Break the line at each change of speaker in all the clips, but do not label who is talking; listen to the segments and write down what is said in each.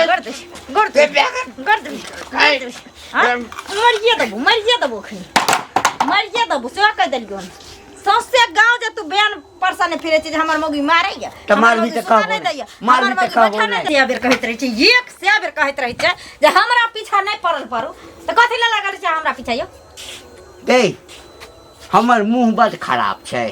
कर दे कर दे कर दे कर दे हाँ? मरिए देबो, मरिए देबो अखनी, मरिए देबो। से कहि देलियौ। सौंसे गाँव जे तू बयान परसा ने फिरे छै जे हमर मौगी मारैया,
तऽ
हमर
मारबही
मौगी
तऽ
सुता
कहबो
नहि
नहि।
दैया,
मारबही
हमर
तऽ
मौगी
कहबो
बैठा नहि
नहि।
दैया। बेर कहैत रहै छै, एक सए बेर कहैत रहै छै जे हमरा पीछा नहि पड़ल पड़ू, तऽ कथी लए लागल छै हमरा पीछा यौ?
गै, हमर मुँह बड खराब छै,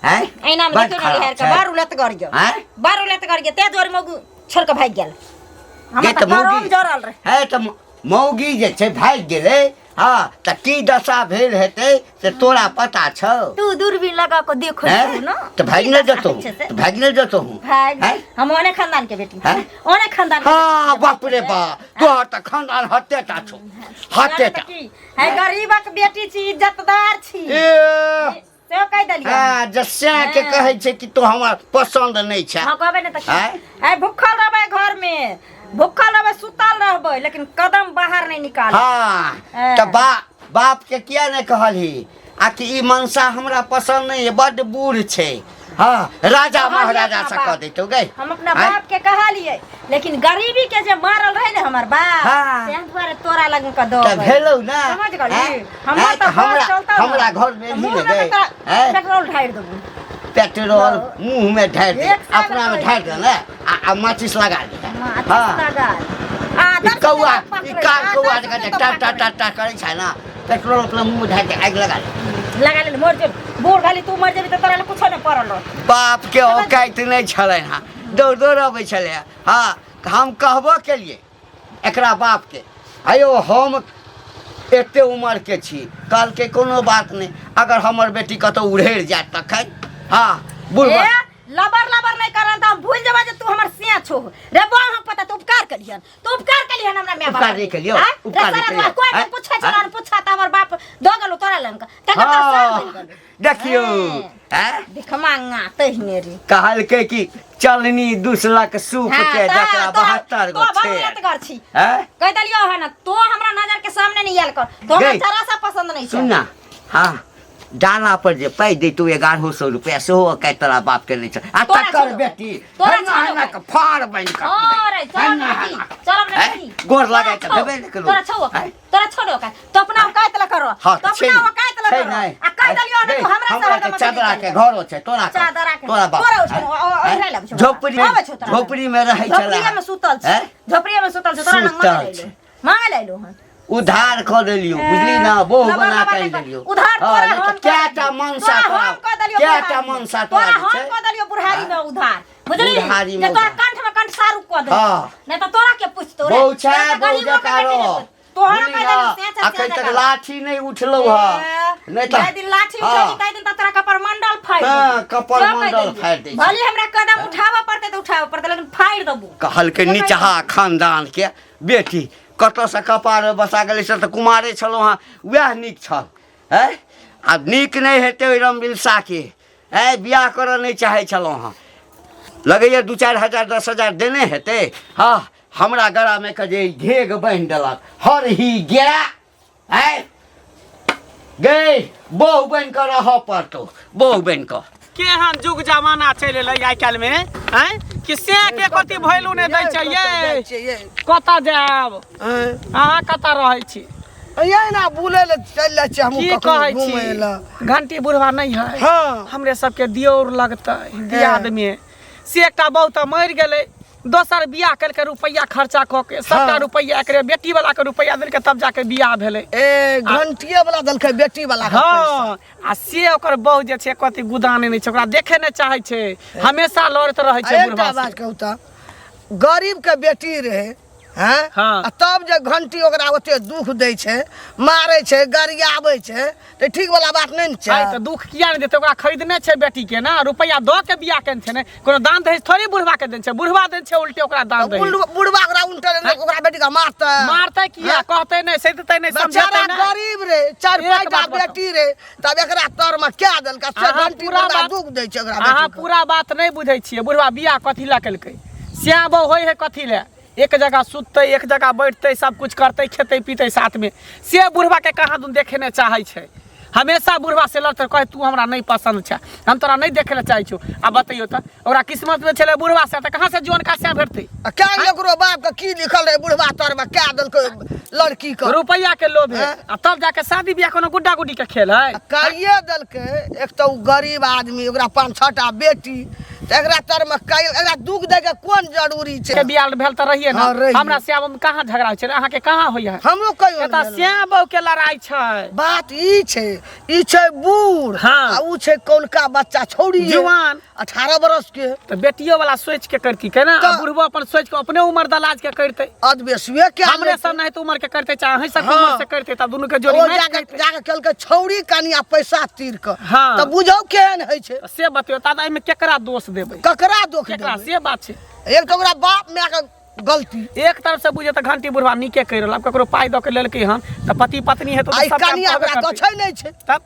हैं?
ऐना में
बड
देखियौ ने,
खराब
लिहार के
छै।
बारू लत गड़ गयो,
हैं?
बारू लत गड़ गयो, ते दुआरे मौगी छोड़ के भागि गेल।
गे
हमर
तऽ
तऽ
मौगी
करम जरल रहे।
है तऽ मौगी जे छै भागि गेलै। हँ, तऽ की दशा भेल हेतै से तोरा पता छौ?
तू दूरबीन लगा के देखो
हैं?
ना।
तऽ भागि नहि जेतौ? तऽ भागि नहि जेतौ?
भागि
हैं?
हम ओने खानदान के बेटी,
हैं?
ओने खानदान के
हँ
बेटी।
बाप रे बा, तोहर तऽ खानदान हते टा छौ, हते टा।
की है, गरीबक बेटी छी, इज्जतदार छी।
ए
से कहि देलियै।
हँ, जे सएह के कहै छै कि तू हमरा पसन्द नहि छै।
हँ, कहबै ने तऽ की?
आँय?
आइ भूखल रहबै, घर में भूखल रहबै, सुतल रहबै, लेकिन कदम बाहर नहीं निकाल।
हँ,
हँ।
तऽ बाप के किया नहि कहलही आ कि ई मनसा हमरा पसन्द नहि है, बड्ड बूढ़ छै? हँ, राजा
कहलियै
महाराजा
अपना
से
बाप।
कह दैतौ गै।
हम अपना
आँय?
बाप के कहलियै, लेकिन गरीबी के जे मारल रहे ने हमर बाप,
हाँ।
तें दुआरे तोरा लग के दो
तऽ भेलौ ने।
समझ गेली?
आँय?
हमर
आँय,
तऽ
तऽ
घर
हमरा
चलतौ ने।
हमरा घर में
तऽ
भी
मुँह
ने
में
गै।
तोरा
आँय?
पेट्रोल ढारि देबू।
पेट्रोल मुँह में ढारि दे।
एक साल
अपना में
कहै
ढारि दे ने आ माचिस लगा दे।
माचिस
हाँ।
लगा आ
ई
दस
कौआ
रुपैआ
ई
पकड़ै,
कार
आ
कौआ
दस
जकाँ जे
रुपैआ
टा टा टा टा करै छै ने, पेट्रोल अपना मुँह में ढारि के आगि लगा दे।
लगा ले, मर जेबी बूढ़ खाली। तू मर जेबी तऽ तोरा लए कुछो नहि पड़ल रहत।
बाप के औकाति नहि छलनि हँ, दौड़ दौड़ अबै छलै। हँ, हम कहबो केलियै एकरा बापके, अयो हम एते उमरके छी। कहलकै कोनो बात नहि, अगर हमर बेटी कतहु उड़ेर जायत तखन? हँ, बुढ़
ए लबर लबर नहि करल तऽ हम भूलि जेबै जे तू हमर सिया छो रे। बा हम पता तू उपकार करिहन, तू उपकार करिहन हमरा माय बाप।
उपकार नहि केलियौ,
आँय?
उपकार
रे
नहि
सारा
केलियौ।
कोइ
आँय?
नहि पूछै छल, ने पूछा तऽ हमर बाप दऽ गेलौ तोरा लग, तकर तोरा सार बनि गेलौ।
देखियौ।
हँ।
आँय?
भिखमांगा तहिने रे।
कहलकै कि चलनी दुसलक सूप
हाँ,
के
तोरा-
जकरा
तोरा-
72 गो
तो
छेद।
भगवत छी।
आँय?
कहि देलियौ हन, तो हमरा नजर के सामने नहीं आयल कर, तो हमरा
गई।
जरा सा पसंद नहीं छै।
सुन ना, हाँ, डाला पर जे पाइ दैतौ 1100 रुपया, सेहो औकाति तोरा बाप के नहि छै। आ
तोरा
तकर
छौ।
बेटी
तोरा
हेना
छौ।
हेना के फाड़ बनि कऽ
अरे चल
हेना
बेटी,
हेना।
चल अपने
हैं?
बेटी।
गोर लगाइ
तोरा
तऽ
छौ,
भेबे नहि केलौ।
तोरा छौ औकात,
हैं?
तोरा छौ औकात, तो अपना औकात ल करो।
हाँ,
तो
तऽ छै
अपना
ने,
औकात ल
छै
करो।
नहि।
आ कहि देलियौ ने,
गै,
तू हमरा से
हमरा
हरदम
तऽ चदरा
अथी
के
करि।
घरो छै तोरा कऽ।
चदरा के
तोरा बाप।
तोरा उठल,
हैं?
ओ ओढ़ै लगै छौ।
झोपड़ी
आबै छौ तोरा।
झोपड़ी में रहै छलै।
झोपड़िए में सुतल छै।
हैं?
झोपड़िए में सुतल छै, तोरा लग
सुतल
मांगे
छै।
लैलो, मांगे लैलो हन।
उधार कऽ देलियौ, बुझली ना? बहु
लबर
बना
लबर
के
नहि कर।
देलियौ।
उधार
हाँ,
तोरा
नहि
हम
तऽ
कऽ
कएटा
देलियौ।
मनसा
तोरा
तोरा
हम कऽ देलियौ
कएटा
बुढ़ारी में।
मनसा तोरा
तोरा
जे
हम
छै?
कऽ देलियौ बुढ़ारी में उधार, बुझली?
बुढ़ारी में
जे तोरा
उधार।
कंठ में कंठ सारू कऽ देलियौ।
हाँ।
नहि तऽ तोरा के पूछतौ रे?
बहु छै,
तोरा तऽ
बहु
गरीबो के
जकाँ
बेटी नहि
रह।
पूछतौ। तोहरा
बुझली
कहि
ना?
देलियौ, से छै,
अखन
से
तक
जकाँ।
लाठी नहि उठलौ हँ, नहि तऽ
जाहि दिन लाठी
हाँ।
उठेगी ताहि दिन तऽ तोरा कपर मंडल फाड़ि
हाँ,
देबौ।
कपर
से कहि
मंडल
देलियौ।
फाड़ि दै छै।
भले हमरा कदम उठाबऽ पड़तै तऽ उठाबऽ पड़तै, लेकिन फाड़ि देबौ।
कहलकै निचहा खानदान के बेटी कतऽसँ कपार बसा गेलै, से तऽ कुमारे छलहुँ हँ, वएह नीक छल। हैं, आब नीक नहि हेतै ओहि रमबिलसाके। हैं, बियाह करऽ नहि चाहै छलहुँ हँ। लगैए 2-4 हजार 10 हजार देने हेतै। हँ, हमरा गरामे के जे घेघ बान्हि देलक हर ही गेरा। हैं गै, बहु बनि कऽ रहऽ पड़तौ, बहु बनि कऽ।
केहन जुग जमाना चलि एलै आइ काल्हिमे, आँय, कि से के कथी वैल्यू नहि दै छै ये। कतऽ जायब अहाँ? कतऽ रहै छी?
ये ना बुलै लए चलि जाइ छियै हमहूँ
की
कखनो
कहै छी?
घुमै लए।
घंटी बुढ़वा नहि है?
हाँ।
हमरे सबके दियोर लगतै दियाद में, से एकटा बहु तऽ मरि गेलै, दोसर बियाह केलकै, रुपैआ खर्चा कऽ के सबटा रुपैआ एकरे बेटी वाला के रुपैआ देलकै, तब जाके बियाह भेलै।
ए, घंटिए वाला देलकै बेटी वाला के पैसा।
हँ, आ से ओकर बहु जे छै कथी गुदाने नहि छै, ओकरा देखे नहि चाहै छै, हमेशा लड़ैत रहै छै
आ एकटा
बुढ़वा से।
बात कहू तऽ, गरीब के बेटी रहे हैं,
हाँ।
आ तब जे घंटी ओकरा ओते दुख दै छै, मारै छै, गरियाबै छै, तऽ ठीक वाला बात नहि ने छै?
आइ तऽ दुख किया नहि देतै? ओकरा खरीदने छै बेटी के ना, रुपैआ दऽ के बियाह केने छै ने, कोनो दान दहेज थोड़ी बुढ़वा के देने छै। बुढ़वा देने छै उल्टे ओकरा दान दहेज।
बुढ़वा ओकरा उल्टे ओकरा बेटी के मारतै?
मारतै किया? कहतै नहि, सैततै नहि, समझेतै
बेचारा
नहि?
गरीब रे, चारि
एक
पाँचटा
बात बताउ।
बेटी रे, तब एकरा तर में क्या देलका से?
अहाँ
घंटी
पूरा
बुढ़वा
बात
दुख दै छै ओकरा
अहाँ
बेटी के।
पूरा बात नहि बुझै छियै। बुढ़वा बियाह कथी लए केलकै? श्याम बहु होइ है कथी लए? एक जगह सुततै, एक जगह बैठतै, सब कुछ करतै, खेतै पीतै साथमे। से बुढ़वा के कहाँ दुन देखे नहि चाहै छै। हमेशा बुढ़वा से लड़ते कहे तू हमरा नहीं पसंद छै, हम तोरा नहीं देखे ला चाहै छौ। आ बतैयो तऽ ओकरा किस्मत में छलै बुढ़वा से, तऽ कहाँ से जुअनका से भेटतै?
आ क्या एकरो बाप के की लिखल रहे बुढ़वा तर में क्या देलकै लड़की के?
रुपैया के लोभ है।
हैं?
आ तब जाके शादी बियाह कोनो गुड्डा गुड्डी के खेल है।
आ काइए देलकै। एक तऽ ओ गरीब आदमी, ओकरा पाँच छह टा बेटी, तऽ एकरा तर में काइ एकरा दुख दै के कोन जरूरी छै?
के बियाह भेल तऽ रहिए ना।
हाँ, रहिए।
हमरा श्याम में कहाँ झगड़ा होइ छै, अहाँके कहाँ होइए?
हमरो कहियो
एतऽ
नहि।
श्याम बहू के लड़ाई छै।
बात ई छै, ई छै बूढ़।
हाँ।
आ ऊ छै कौनका बच्चा छौड़ी
जुआन
18 बरस के।
तऽ बेटियो वाला सोच के करती के ना,
तऽ-
बुढ़बो अपन सोच के अपने उम्र दलाज के करते।
अधबेसुए के
हमरे सब नहीं तो उम्र के करते, चाहे अहीं सब
हाँ।
उम्र से करते, तब दुनू के जोड़ी
ओ
मैच
जाके
करते।
जाके केलकै छौड़ी कनिया पैसा तीर के।
हाँ।
तऽ बुझौ केहन होइ छै।
से बतियो दादा, एहिमे केकरा दोष देबै?
ककरा दोष
केकरा
देबै?
से बात छै।
एक तऽ ओकरा बाप माय के गलती।
एक तरफ से बुझे तऽ घंटी बुढ़वा नीके कहि रहल। आब ककरो पाइ दऽ के लेलकै हन तऽ पति पत्नी हेतौ
आ
तऽ
ई
सब काम
कनिया
कहबे
ओकरा
करतै।
गछै नहि छै।
तब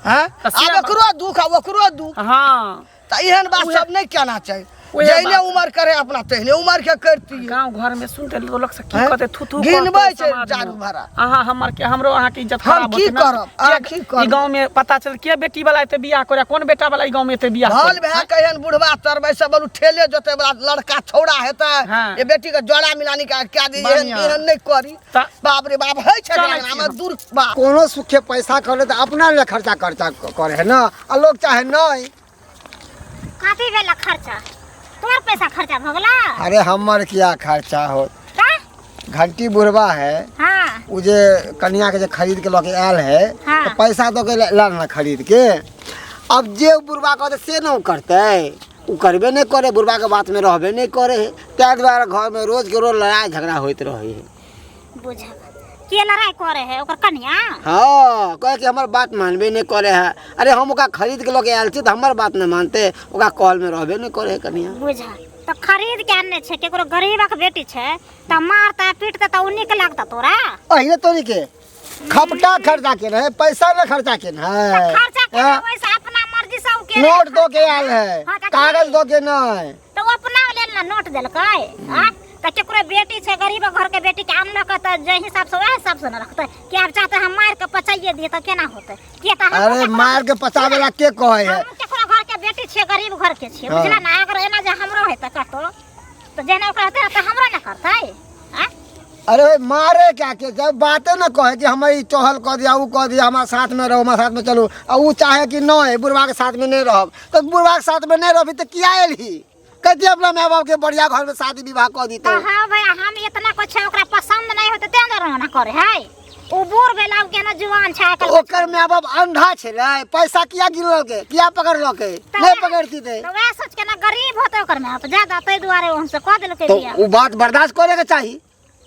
हैं?
तऽ से
आब
बात।
एकरो दुख आ ओकरो दुख।
हाँ।
तऽ एहन बात सब नहि कहना चाही।
उहे
जहने
बात।
उमर करे अपना तेहने उमर के करती।
गांव घर में सुनते लोग से की
हैं?
कहते, थू थू
गिनबै
कहतै
छै
समाज में।
चारू भरा।
अहाँ हमर के हमरो अहाँ के इज्जत
हम
खराब
की
होतै ना।
करब? अहाँ
किया
की करब?
ई गांव में पता चल के बेटी वाला एते बियाह करे, कोन बेटा वाला ई गांव में एते बियाह
भल
करे?
भए के एहन बुढ़वा तरबै से बोलू ठेले जोते वाला लड़का छौड़ा हेतै।
हाँ।
ये बेटी के जोड़ा मिलानी के क्या दी, एहन
बढ़ियां।
एहन नहि करी।
तऽ
बाप रे बाप होइ छै
चलै छी
हमर
हम।
दूर बाप।
कोनो सुखे पैसा करे तऽ अपना ले खर्चा खर्चा करे है ना, आ लोग चाहे नहीं।
कथी भेला खर्चा? तोहर पैसा खर्चा भऽ गेला?
अरे हमर किया खर्चा हो?
का?
घंटी बुढ़वा है।
हाँ।
उ जे कनिया के जे खरीद के लऽ के आयल है।
हाँ।
तो पैसा दऽ के लाल ना खरीद के। अब जे उ बुढ़वा कहतै से न उ करतै, उ करबे नहीं करे, बुढ़वा के बात में रहबे नहीं करे है। ताहि दुआरे घर में रोज के रोज लड़ाई झगड़ा होइत रहे है।
बुझल के लड़ाई करे है ओकर कनिया?
हाँ, कहे कि हमर बात मानबे नहीं करे है। अरे हम ओकरा खरीद के लऽ के आयल छी तऽ हमर बात नहीं मानते, ओकरा कहल में रहबे नहीं करे है कनिया।
बुझल तऽ खरीद के आनने छै, केकरो गरीबक बेटी छै तऽ मारता पीटता तऽ ओ नीक लगता तोरा?
अहिने तोरी के खपटा खर्चा के रहे, पैसा न खर्चा के है।
खर्चा के
हाँ,
वैसे अपना मर्जी से उ के
नोट दो के आयल है।
हाँ, तऽ
कागज दो के नहीं।
तऽ ओ अपना लेल ना नोट देलकै। आ तऽ केकरो बेटी छै गरीब घर के बेटी के आनलक तऽ जे हिसाब से वएह हिसाब से न रखतै। कि आब चाहते हम मारि के पचाइए दिए तऽ केना होतै? किया तऽ हमहूँ
अरे
केकरो-
मार के पचावे ला के कहे है?
हमहूँ केकरो घर के बेटी छियै, गरीब घर के छियै।
हाँ।
बुझला ना, अगर एना जे हमरो हेतै कतौ तऽ जेना ओकरा हेतै तऽ हमरो ने करतै। आ
अरे भाई मारे क्या के, जब बाते न कहे कि हम ई चहल कह दिया ऊ कह दिया, हमारे साथ में रहो, हमारे साथ में चलो, आ ऊ चाहे कि नहीं बुढ़वा के साथ में नहीं रहब, तो बुढ़वा के साथ में नहीं रहबी तो किया एलही? कहती अपना माय बाप के बढ़िया घर में शादी विवाह कह दी।
तऽ हाँ भैया, हम इतना कुछ ओकरा पसंद नहीं होते तें दुआरे ओना करे है। उ बूढ़ भेल, आब केना जुआन छै आइ काल्हि।
ओकर माय बाप अंधा छलै, पैसा किया गिनलकै, किया पकड़लकै?
तऽ
नहीं पकड़ती ते
तऽ वएह सोच के ना गरीब होते ओकर माय बाप ज्यादा, ताहि दुआरे हमसे कह देलकै
तो
बियाह।
ऊ बात बर्दाश्त करे के चाही,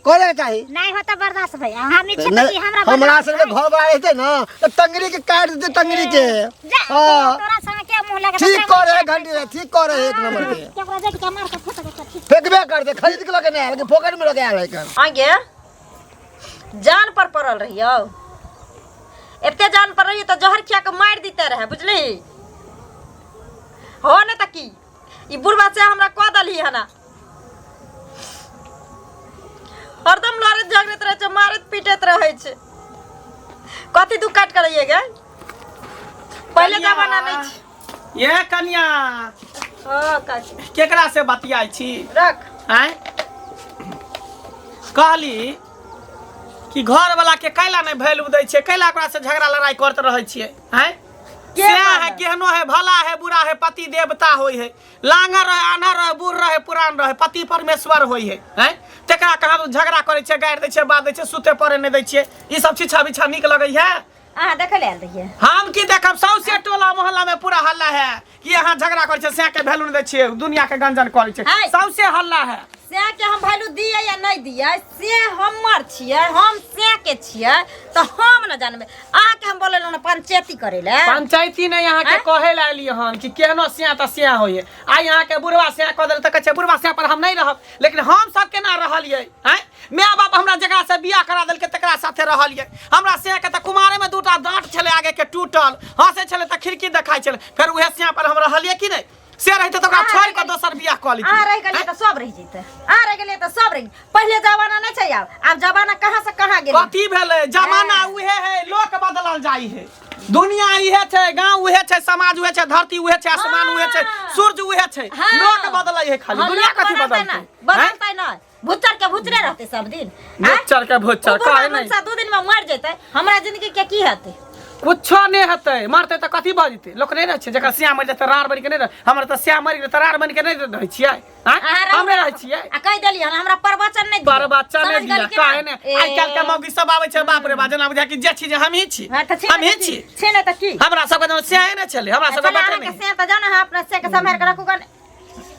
करे के चाही।
नहीं होता बर्दाश्त भैया, हम इच्छा
नहीं,
कि हमरा
हमरा
बर्दाश्त
सबके
नहीं।
घर बार हेतै ना तऽ टंगरी के काटि देतै, टंगरी के।
जा,
हाँ।
तोरा संग के मुंह लगे?
ठीक करे है घंटी रे, ठीक करे है एक नंबर के।
केकरो देख के मार के फेंक देतै, ठीक।
फेंकबे कर दे, खरीद के लके नहीं आयल, फोकट में लके आयल है कन।
आगे जान पर पड़ल रहियो, एते जान पर रहियो तऽ जहर खिया के मारि दिते रहे, बुझली हो ने? तऽ की ई बुढ़बा से हमरा कह दलही हना, हरदम लड़ैत झगड़ैत रहै छै, मारैत पीटैत रहै छै। कथी दुख काट के रहिए गे? पहिले
कनिया।
जमाना नहीं छै।
ये कनिया।
हाँ काकी।
केकरा से बतियाइ छी?
रख।
आँय, कहली कि घर वाला के कैला नहीं वैल्यू दै छै, कैला ओकरा से झगड़ा लड़ाई करते रहै छियै? आँय,
के
से है
कहलक?
केहनो है, भला है बुरा है, पति देवता होय है। लांगर रहे, आन्हर रहे, बूढ़ रहे, पुरान रहे, पति परमेश्वर होय है। आँय, तकरा कहाँ झगड़ा करै छियै, गारि दै छियै, बात दै छियै, सुते पड़े नहि दै छियै? ई सब छिछा बिछा नीक लगै है?
अहाँ देखै लए आयल रहियै?
हम की देखब, सौंसे टोला मोहल्ला में पूरा हल्ला है कि अहाँ झगड़ा करै छियै, सैं के वैल्यू नहि दै छियै, दुनिया के गंजन करै छियै।
हाय।
सौंसे हल्ला है।
से के हम वैल्यू दिए या नहीं दिए से हमर छियै, हम से के छियै तऽ हम न जानबै। अहाँके हम बोलेलहुँ ने पंचायती करै लए।
पंचायती नहीं, अहाँ के
आँय?
कहे ला एलियै हन कि केहनो सिया तऽ सिया होइए। आइ अहाँ के बुढ़वा सिया कह देल तऽ कहै छै बुढ़वा सिया पर हम नहीं रहब, लेकिन हम सब केना रहलियै? आँय, माय बाप हमरा जकरा से बियाह करा देलकै तकरा साथे रहलियै। हमरा सिया के तऽ कुमारे में दूटा दाँत छलै आगे के टूटल, हंसै छलै तऽ खिड़की देखाइ छलै, फेर उहे सिया पर हम रहलियै कि नहि? से रहितै तऽ ओकरा
अहाँ
छोड़ि
रहि
कऽ दोसर बियाह कऽ
अहाँ
लितियै।
रहि गेलियै तऽ सब रहि जैतै, अहाँ रहि गेलियै तऽ सब रहि। पहिले जमाना नहि छै आब, आब जमाना कहाँ से कहाँ गेलै।
कथी भेलै जमाना?
हाँ।
उहे है, लोक बदलल जाइ है। दुनिया इहे छै, गांव उहे छै, समाज उहे छै, धरती उहे छै, आसमान उहे छै, सूरज उहे छै, लोक बदलै है खाली।
हाँ,
दुनिया
लोक
कथी
बदलतै
बदलतै?
ना, बदलतै ना, भुच्चर के भुच्चरे रहतै सब दिन।
भुच्चर के भुच्चर,
उ बुढ़वा
काहे नहि?
मनसा 2 दिन में मर जेतै, हमरा जिंदगी के की हेतै?
कुछो नहि हेतै। मरतै तऽ कथी भऽ जेतै? लोक नहि रहै छै जकर श्याम मरि जेतै राड़ बनि के नहि रहै? हमर तऽ श्याम मरि गेलै तऽ राड़ बनि के नहि रहै छियै? आँय?
अहाँ रहू
हम नहि रहै छियै।
आ कहि देलियै हन, हमरा प्रवचन नहि दिअ।
प्रवचन नहि
समझ
दिअ
गेली कि
काहे
ना?
नहि? आइ काल्हि के मौगी सब आबै छै, बाप रे बाप, जेना बुझाय कि जे छी जे हमही छी।
हाँ, तऽ छी ने
हमही
तऽ की?
छी।
छी ने तऽ की?
हमरा सबके जेना स्याहे नहि छलै, हमरा सबके
चल,
बाते
अहाँके
नहि।
से तऽ जाउ ने, अहाँ अपना से के सम्हारि के रखू कने।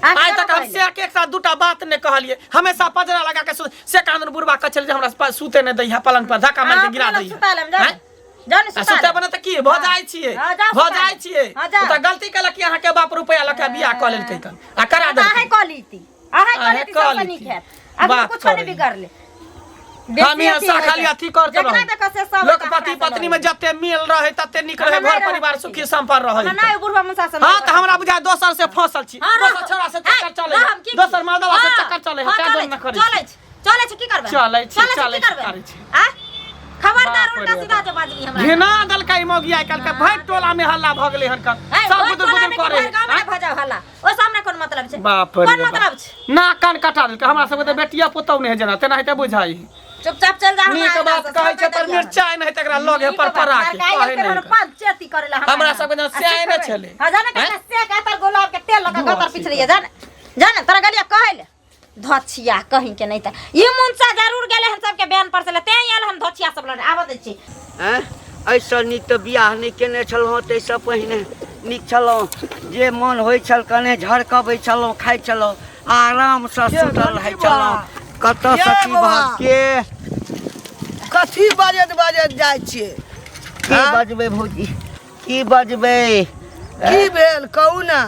अहाँके
आइ तक
जरूर
हम
पहिले।
से के एक साथ दूटा बात नहि कहलियै, हमेशा पजरा लगा के से कानून बुढ़बा कहै छलै जे हमरा सुते नहि दैहा, पलंग पर धक्का मारि
अहाँ
के गिरा
अपने लग
दैहा।
सुता लेब, जाउ ने।
आँय?
जाउ ने
आ
सुता
सुते
लेब।
बने तऽ की भऽ जाइ छियै?
हाँ, जाउ
भऽ
सुता
जाइ
लेब।
छियै।
हाँ, जाउ।
ओ तऽ गलती केलक कि अहाँके बाप रुपैआ लऽ के बियाह कऽ लेलकै कन आ करा
तऽ अहें
देलकै।
कऽ लीती, अहें कऽ
अहें
लीती,
कऽ
सबसँ
लीती।
नीक हैत। अभी
बात
कुछो नहि
करै।
बिगड़लै। बेसी
हमेशा
अथी होइ
खाली
छै।
अथी करते
जकरा
रहू।
देखऽ से सब
लोक
हमरा
पति
से
पत्नी में
लड़ै।
जते मिल रहे तते नीक रहे,
हमरा
घर
नहि
परिवार
रहै
सुखी संपन्न रहे।
हमरा नहि बुढ़वा मुसा से।
हाँ, तऽ हमरा बुझाय दोसर से फंसल छी।
हाँ,
दोसर
रहू।
छोरा से
है,
चक्कर चले,
रहम की?
दोसर मर्दवा से
हाँ,
चक्कर चले,
हाँ,
तें
चलै
दुआरे न
छी,
करै
चलै छी, चलै छी, की करबै?
चलै छी,
चलै छी,
चलै
की
छी,
करबै?
करै छी।
आ? खबरदार,
बाप
उल्टा
रे
सीधा
बाप।
जे बाजबी हमरा।
घिना देलकै ई मौगी। आइ काल्हि के भरि टोला में हल्ला भऽ गेलै हन कन।
है,
सब
भरि
गुदुर
टोला
गुदुर
मे कि
करे।
भरि गाँव मे
आँय?
भऽ जाउ हल्ला, ओहिसँ हमरा कोन मतलब छै?
बाप रे
कोन
बाप।
मतलब छै?
ना कान कटा देलकै। हमरा सबके तऽ बेटिया पुतहु नहि है जेना तेनाहिते बुझाइ।
चुपचाप चल जा हमरा
नीक
अंगना
बात
से,
कहै
सब
छै पर
कहि देलियै।
मिरचाइ नहि तकरा लगे
नीक
पर
बात,
परा के
मार
कहै
के
नहि।
पंचायती करेला
हमरा सबके जेना
आ
स्याह नहि
सिखबै।
छलै।
हाँ, जाने
आँय?
कतना से के तर गुलाब के तेल लगा गतर पिछलिए, जाने जाने तोरा गलिया कहै ले धोछिया कहीं के नहीं त ई मुनसा जरूर गेले हम सबके बयान पर से ते आयल हम धोछिया सब लड़े आबऽ दै छी।
आँय, एहिसँ नीक तऽ बियाह नहि केने छलहुँ, ताहिसँ पहिने नीक छलहुँ। जे मन होइ छल कने झरकबै छलहुँ, खाइ छलहुँ, आरामसँ
ये
सुतल रहै
घंटी
छलहुँ।
बा।
कतऽसँ
ये
की
बौआ।
भऽ के
कथी बजैत बजैत जाइ छियै?
की
आँय?
बजबै भौजी, की बजबै?
की भेल कहू ने?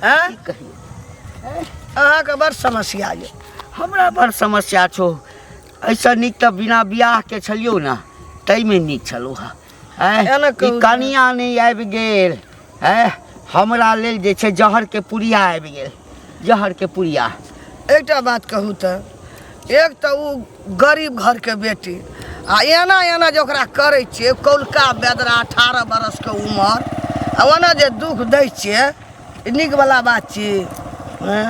आँय?
की कहियै?
अहाँके बड़ समस्या यऽ।
हमरा बड़ समस्या छौ। एहिसँ नीक तऽ बिना बियाहके छलियौ ने, ताहिमे नीक छलौ हँ। आँय,
एना
ई
कहू।
कनिया नहि आबि गेल आँय, हमरा लेल जे छै जहरके पुड़िया आबि गेल, जहरके पुड़िया।
एकटा बात कहू तऽ, एक तऽ ओ गरीब घरके बेटी आ एना एना जे ओकरा करै छियै, कौलका बेदरा 18 बरसके उमर, आ ओना जे दुख दै छियै, ई नीक वाला बात छी? हँ?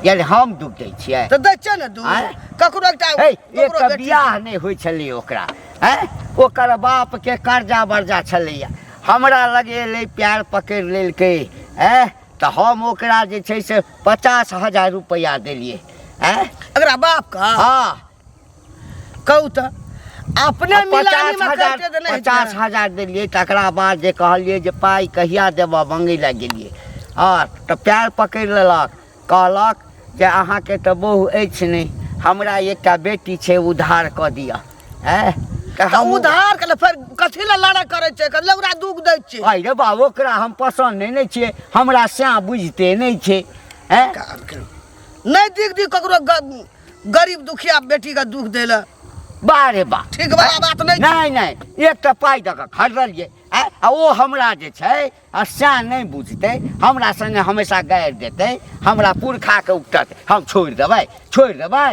यानी हम दुख दै छियै?
तऽ दै छियै ने दुख।
आँय?
ककरो एकटा
हे, एक
ककरो
तऽ
बेटी
बियाह नहि होइ छलै ओकरा। आँय, ओकर बापके कर्जा बर्जा छलैया, हमरा लग एलै, प्यार पकड़ि लेलकै। आँय, तऽ हम ओकरा जे छै से 50,000 रुपैआ देलियै। आँय,
एकरा बाप का?
हँ।
कहू तऽ, अपने
आ
मिलानी
50
मे
हजार
करिते तऽ नहि हेतै।
50,000 देलियै, तकरा बाद जे कहलियै जे पाइ कहिया देबऽ, मङ्गै लए गेलियै। हँ, तऽ पएर पकड़ि लेलक, कहलक जे अहाँके तऽ बहु अछि नहि, हमरा एकटा बेटी छै, उधार कऽ दिअ। आँय, तऽ
तऽ
हम
उधार के फेर कथी लए लड़ाइ करै छै? कथी लए ओकरा दुख दै छै?
अरे रे बा, ओकरा हम पसन्द नहि ने छियै, हमरा सएह बुझिते नहि छै। आँय,
नहि दिख दी ककरो गरीब दुखिया बेटी के दुख दै लए।
बा रे बा,
ठीक वाला बात नहि छै।
नहि नहि, एक तऽ पाइ दऽ कऽ खरीदलियै। आँय, आ ओ हमरा जे छै आ सएह नहि बुझतै, हमरा सङ्गे हमेशा गारि देतै, हमरा पुरखाके उपटत। हम छोड़ि देबै? छोड़ि देबै?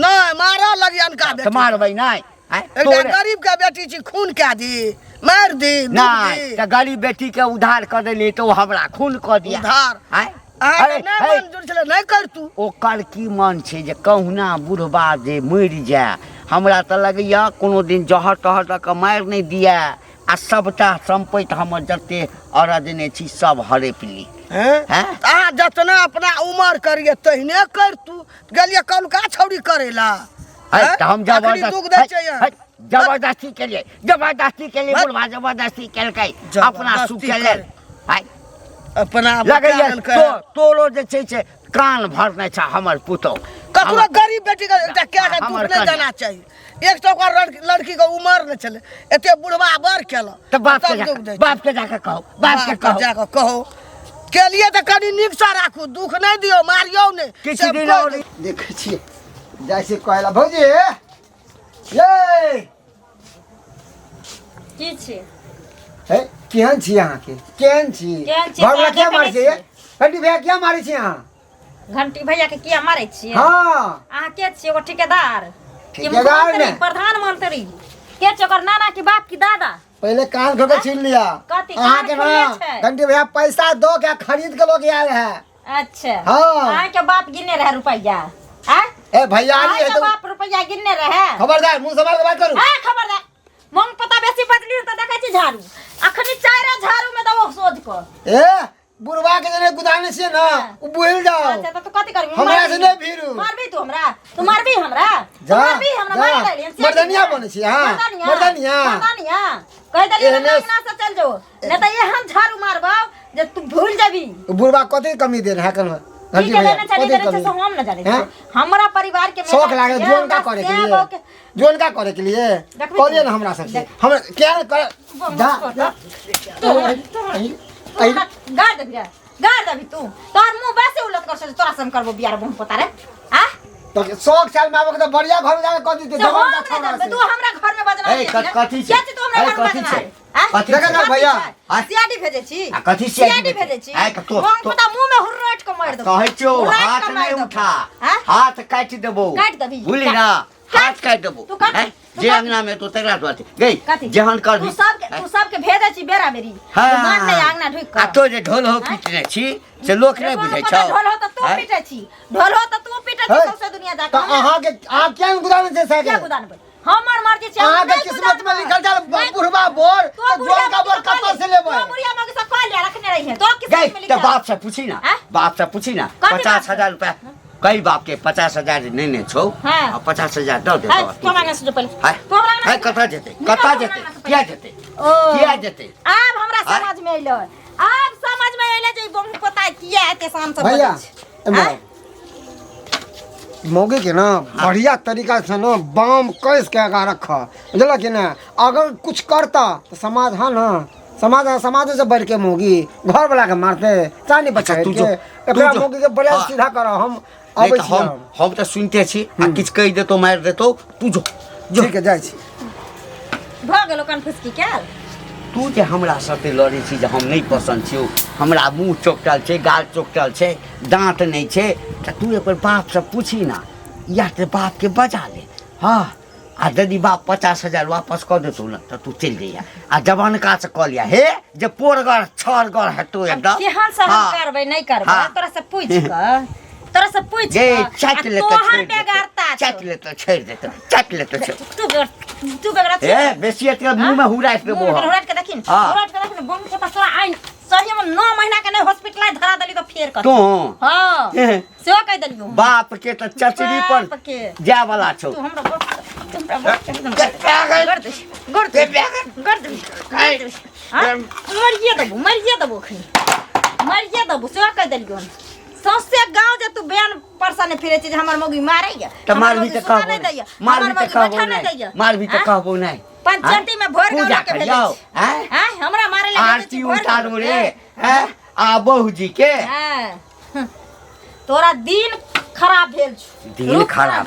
नहि, मारऽ लगी अनका
तऽ
बेटी।
मारबै नहि। आँय,
एकटा
तोरे
गरीब के बेटी छी, खून कए दी, मारि दी, दुख
नहि
दी।
तऽ गरीब बेटीके उधार कऽ देलियै तऽ ओ हमरा खून कऽ दिया।
उधार?
आँय,
अहाँके
अरे,
नहि
हे,
मंजूर छलै, नहि करतू।
ओकर की मन छै जे कहुना बुढ़बा जे मरि जाय। हमरा तऽ लगैया कोनो दिन जहर तहर दऽ कऽ मारि नहि दिया आ सबटा सम्पति हमर जते अरजने छी सब हड़पि ली।
हैं?
हैं?
तऽ अहाँ जतना अपना उमर करिए तहिने करतू। गेलियै कौलका छौड़ी करेला।
है,
हैं?
तऽ हम
अखनी
जबरदस्त
दुख दै
है,
छै यहाँ।
है, जबरदस्ती केलियै, जबरदस्ती केलियै।
बस।
बुढ़बा जबरदस्ती केलकै अपना
जबरदस्ती
सुख के लेल।
करे।
है,
अपना
लगैया
बचा लेलकै।
तोरो जे छै से कान भरने छ हमर पुतोह।
ककरो
हमर-
गरीब बेटी के एकटा क्या के दुख
हमर
नहि
कन्या।
देना चाही। एक तऽ ओकर लड़की के उमर नहि छलै, एते बुढ़वा बड़ केलक
तऽ बाप के
तब दुख
जाके
दै छै।
बाप के जाके कहो, बाप के कहो।
जाकऽ कहो केलिए तऽ कनि नीकसँ राखू, दुख नहि दियौ, मारियौ नहि।
किछु
से
दिन
कहि
आओर
दियौ।
देखै छियै, जाइ छियै कहै लए। भौजी ये।
की छी?
हे, केहन छी अहाँके? केहन छी?
केहन छी?
घरवला
तोरा
किया मारै
देखै
छियै?
छियै।
घंटी भैया किया मारै छी अहाँ?
घंटी भैया के किया मारै छियै?
हाँ।
अहाँ के छियै? एगो ठेकेदार कि
ठेकेदार
मुख्यमंत्री,
ने।
प्रधानमंत्री के छियै? ओकर नाना की बाप की दादा?
पहले कान खोल के छीन लिया।
कथी कान
अहाँ के
खोलले
ना
छै?
घंटी भैया पैसा दो के खरीद के लोग आयल है।
अच्छा।
हाँ।
अहाँ के बाप गिनने रहे रुपैया? आँ?
ए भैया
अहाँ
है
के
तो
बाप रुपैया गिनने रहे?
खबरदार मुंह संभाल के बात करू।
आ खबरदार, मोंग पता बेसी बदली त देखै छी झाड़ू अखनी चाइरा झाड़ू में दबो सोझ को।
ए बुढ़वा के जने गुदाने छियै ना,
हाँ।
उ बुझल जाओ।
अच्छा त तू कथि करबी?
हमरा से नहीं भीरू।
मारबी तू हमरा? तू मारबी हमरा? तू
जा,
मारबी हमरा?
जा।
मारि देलियन।
मर्दनिया बनै छी अहाँ?
मर्दनिया।
मर्दनिया।
मर्दनिया कहि देलियन
एहने-
अंगना से चल जो, नहीं त एहन झाड़ू मारबौ जे तू भूल जेबी।
उ बुढ़वा कथी कमी दे रहा कन
की
घंटी
के
भैया
देने छली
कथी
देने छै
कमी
से हम न जानै
हैं?
छियै। हमरा परिवार के
शौक लागे
मेला
जोन का
छियै,
करे के
हमरा
लिए,
सेब के-
जोन का करे के लिए
देखबी
कहलिए
तू?
ना हमरा सबसे
देख।
हमरा क्या कर जा जा
तू तू हमरा गाड़ देबी रे, गाड़ देबी तू। तोहर मुंह वैसे उलट कर से तोरा संग करबो बियाह बहु पता रे। आ
तो शौक साल में आबो के तो बढ़िया घर में जाके कह दीते
से हम
जवान का
नहि
छोड़ा
जानबै,
से।
तू हमरा घर में बजना
ए, कथी छै?
किया छै तू हमरा
ए,
घर में
कथी
बजना
छै?
रे? आ?
कथी
देखा ना
कथी
भैया।
छै?
आ?
सीआईडी भेजै छी।
आ कथी
सीआईडी भेजै छी।
आइ तऽ तो
हम पता मुंह में हुर्रट के मारि देबौ।
कहै छियौ
हुर्राटि
हाथ
के मारि
नहि
देबौ।
उठा,
आ?
हाथ काटि देबौ।
काटि देबही।
बुझली
काट।
ना, हाथ काटि देबौ।
तू काट,
हैं?
तू
जे
काट।
अंगना में तो तकरा दुआरे गई
कथी?
जेहन करबी।
तू सबके, तू सबके भेजै छी बेरा बेरी।
हाँ।
तू मान ले अंगना ढुकि
आ
कऽ।
तो जे ढोल हो पीटने छी से लोक नहि बुझै छौ।
ढोल हो तऽ तू
हैं?
पीटै छी, ढोल हो तऽ तू पीटै छी,
है?
सौंसे दुनिया जा
तो अहाँ के आप क्या गुदाने छै
किया
साइकिल?
गुदानबै? हमर मर्जी छै, हम
अहाँ के
नहि
किस्मत में
गुदानबै।
लिखल छल
नहि।
बुढ़वा बोर
तो
तो
बुढ़िया
जोन का बोर
मौगी से
कतऽ
कह
से
ले।
लेबै?
तो बुढ़िया मौगी से कह ले रखने रही है। तो किस्मत
गई
में
तऽ
लिखल।
बाप से पूछी ना,
हैं?
बाप से पूछी ना।
कथी बाप
पचास
से?
हजार रुपया कई बाप के 50,000 नहि ने छौ।
हाँ।
आ 50,000 दऽ दे।
है, तू हमरा से जो पहिले।
है?
तू हमरा
है, कतऽ जेतै?
निकल
कतऽ
हमरा
जेतै?
से
किया
पहिले।
जेतै?
ओ।
किया जेतै?
आब हमरा
आँय?
समझ में अइलै, आब समझ में अइलै जे ई बहु पता किया एते शान से
भैया
बजै छै।
एम्हर
आँय?
आउ। मौगी के ना बढ़िया तरीका से ना बाम कस के आगा रख, बुझल कि ना? अगर कुछ करता तो समाज हाँ ना, समाज समाज से बढ़ के मौगी घर वाला के मारते चाहे नहीं बचा
अच्छा, तू
के
जो- तू
एकरा
जो-
मौगी के बढ़िया
हाँ।
सीधा कर। हम
नहि
अबै
तऽ
छी।
हम तऽ सुनिते छी आ किछु कहि देतौ मारि देतौ। तू जो जो।
ठीक है, जाइ छी।
भऽ गेलो कनफुसकी कयल।
तू जे हमरा साथे लड़ै छी जे हम नहि पसन्द छियौ, हमरा मुँह चोकटल छै, गाल चोकटल छै, दाँत नहि छै, तऽ तू एक बेर बापसँ पूछी ना, या तऽ बापके बजा ले। हँ, आ यदि बाप 50,000 वापस कऽ देतौ ने तऽ तू चलि जइहे आ जवानका से कऽ लिअ हे जे पोरगर छरगर हेतौ एकदम।
केहन से हम
हाँ।
करबै नहि करबै?
हाँ।
तोरा से पूछि कऽ, तोरा से पूछि
गे
कऽ,
चाटि
आ
लेतौ
तोहर
छोड़ि देतौ,
बेगरता छौ।
चाटि लेतौ छोड़ि देतौ, चाटि लेतौ छोड़ि।
तू बेगरता छी।
ए बेसी एतके मुँह में हुरासि देबो
मुँह में
हम।
हुरासि के देखिन,
हाँ।
हुरासि के देखिन, बम के पास तोरा आइन सही में 9 महीना के नहीं हॉस्पिटल धरा देली तो फेर कथी?
तू?
हाँ।
हे।
सेहो कहि देलियौ।
बाप के तऽ चचरी पर
बाप के।
जाय वाला छौ।
तू हमरा बाप, तू हमरा बाप के एकदम कर दे, कर दे, कर दे, कर दे। हाँ? मरिए देबो, मरिए देबो अखनी, मरिए देबो, सेहो कहि देलियौ। सौंसे गाँव जे तू बयान परसने फिरै छी जे हमर मौगी मारैया,
तऽ
हमर
मारबी
मौगी
तऽ
सुतऽ
कहबो
नहि
नहि,
दैया,
मारबी
हमर
तऽ
मौगी
कहबो
बैठऽ नहि
नहि,
दैया।
मारबी तऽ
आँय?
कहबो नहि।
पंचायती में भोर गाँव
पूजा
लोकके भेजै
करियौ,
छी।
आँय?
आँय, हमरा मारै लए भेजै छी
आरती
भोर गाँव
उतारू
लोकके।
रे, आँय? आ बहू जी के।
हाँ। तोरा दिन खराब भेल छौ।
दिन
रुक
खराब।